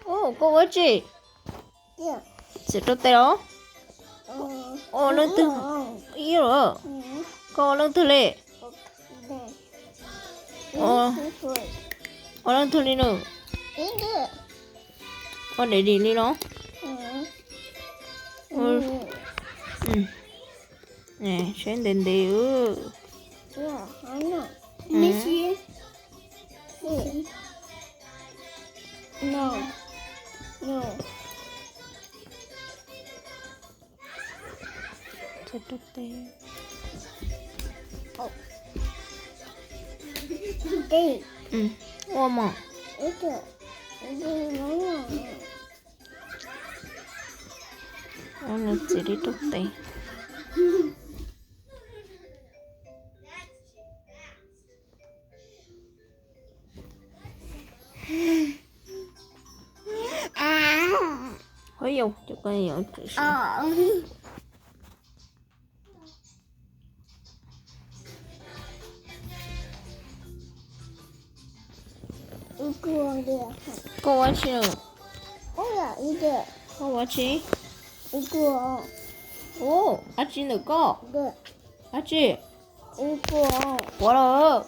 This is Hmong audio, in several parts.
Koj ua tsi? Txiav rau tes los? Ua leej twg? Ib los? Koj ua leej twg li? Ua leej twg li no? Ua daddy li no? Saib ntev ntev. Ua mog. Ua no txiav li rau tes. Huab yau, cov ko yau tsis. Koj ua tsi? Koj ua tsi? Ua dab tsi ntawm koj? Dab tsi? Quav los?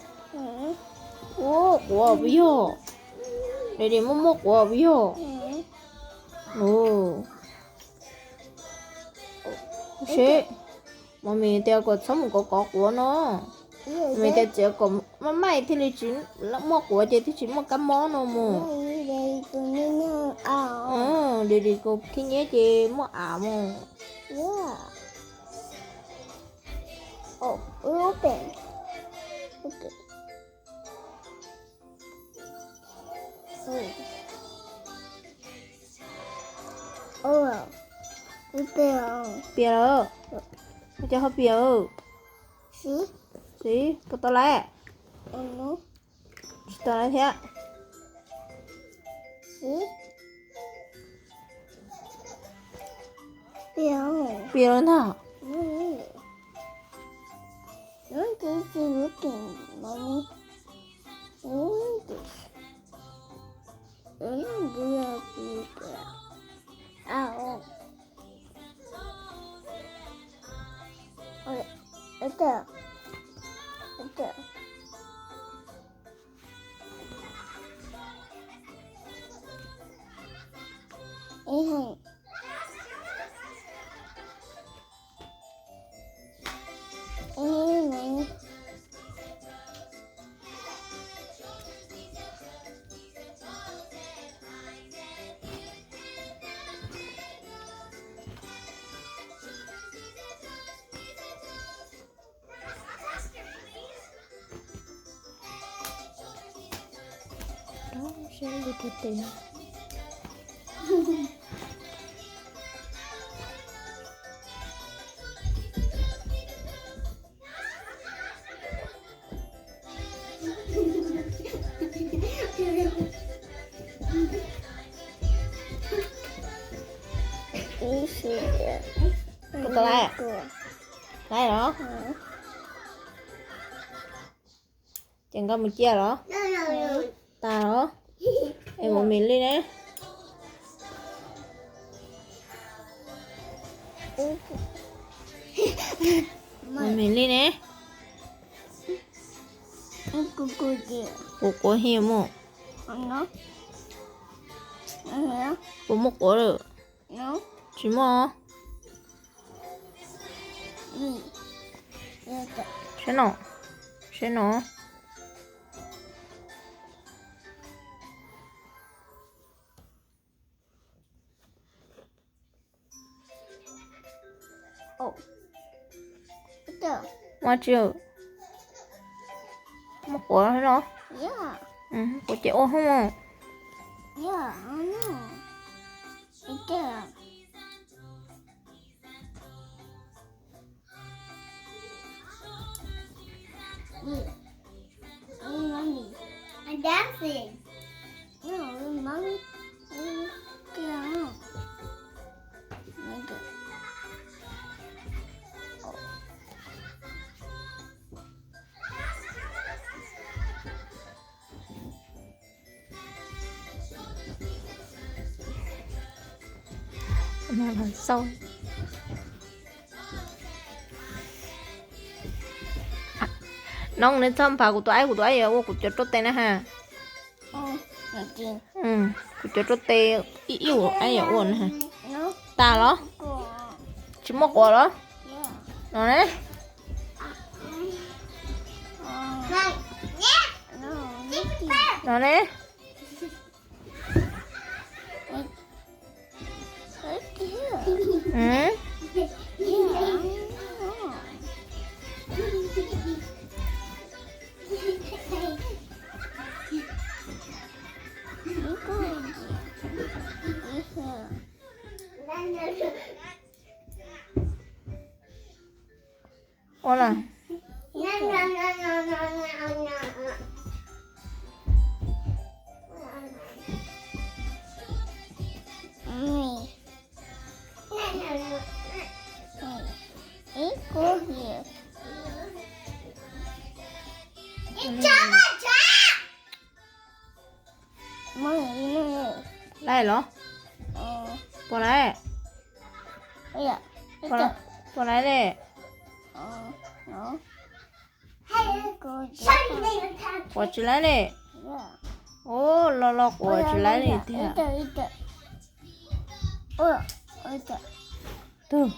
Ua quav puas yog? Daddy muaj muaj quav puas yog? Seb, mami tias kom txhob mus kov kov quav no. Mami tias txiav kom maj maj thiaj li tsis muaj quav ces thiaj tsis muaj kab mob no mus. Daddy khib nyiab ces muaj av mus. Piam lawm. Ua cas ho piam? Xib, puas tau lawm? Tsis tau lawm thiab. Piam lawm ntag. Puas tau lawm? Lawm los? Ces nqa mus cia los? Tas los? Es mus mis li ne? Mus mis li ne? Kuv quav hiam mus? Puas muaj quav lawm? Tsis muaj. Saib no, saib no. Ua tsi? Muaj quav no? Quav ces ua hoob. Xauj. Nob, neb txhob nphav kuv tus aib, kuv tus aib yuav ua kuv cov ruaj teb na ha. Kuv cov ruaj teb ib ib aib yuav ua na. Tas los? Tsis muaj quav los? No ne. No ne. Ua los? Laij los? Puas laij? Puas laij li? Quav tsis laij li. Ub, los los quav tsis laij li tiag. Twg?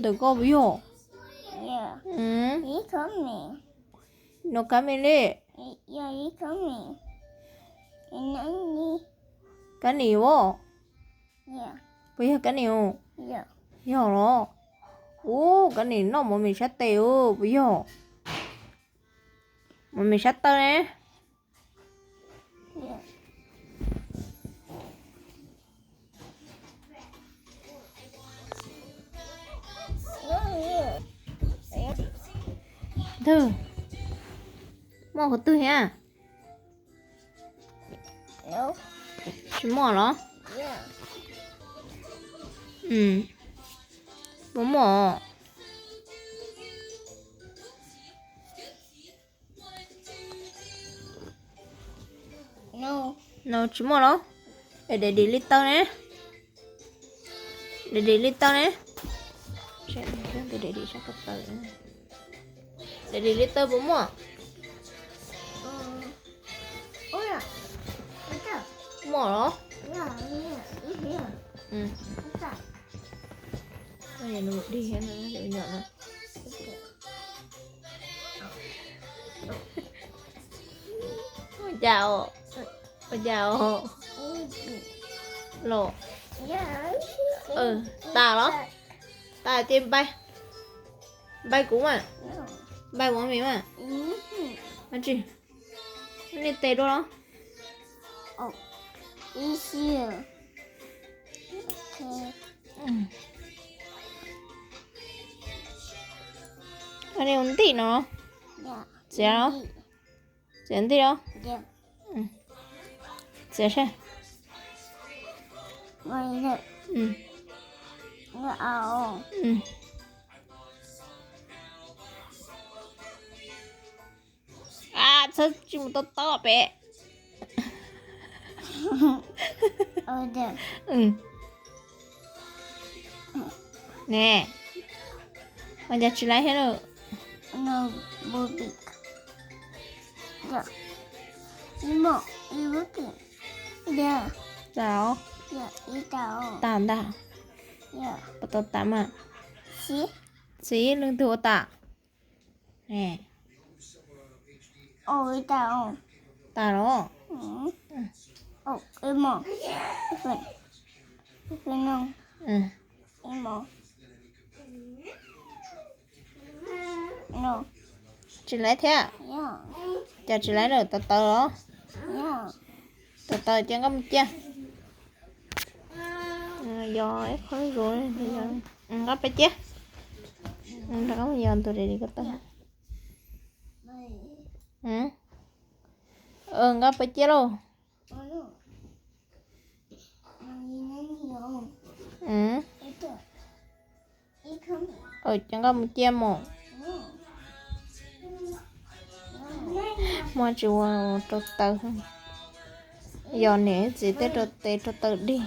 Ntawm koj puas yog? No kab me li. Kab nim os. Puas yog kab nim? Yog los? Ub, kab nim noj mov me sab tes ub, puas yog? Mov me sab taw ne. Twg? Muaj qhov twg thiab? Tsis muaj los? Puas muaj? No tsis muaj los? Es daim dim li taw ne. Daim dim li taw ne. Daim dim li taw puas muaj? Muaj los? Dig no. Ua cas os? Ua cas os? Los? Tas los? Tas ces npai. Npai kuv mas. Npai kuv me mas. Tsis, nej tes dua los? Ua ntij no. Txiav los? Txiav ntij los? Txiav seb. A, txhob tsis mus tau tau pem. Ne, ua cas tsis laib thiab lawm? Tas, tas ntag. Puas tau tas mas? Txiv, leej twg ua tas? Tas los? Tsis laib thiab? Cas tsis laib lawm, tawv tawv los? Tawv tawv ces nqa mus cia. Yog ib qho zuj zus, nqa peb ciab. Rov qab mus yos ntug daim dim ko taw. Nqa peb ciab lauj. Ces nqa mus cia mus. Muaj tsis ua rau taws, yog niam txiv tej rau tes rau taws dig.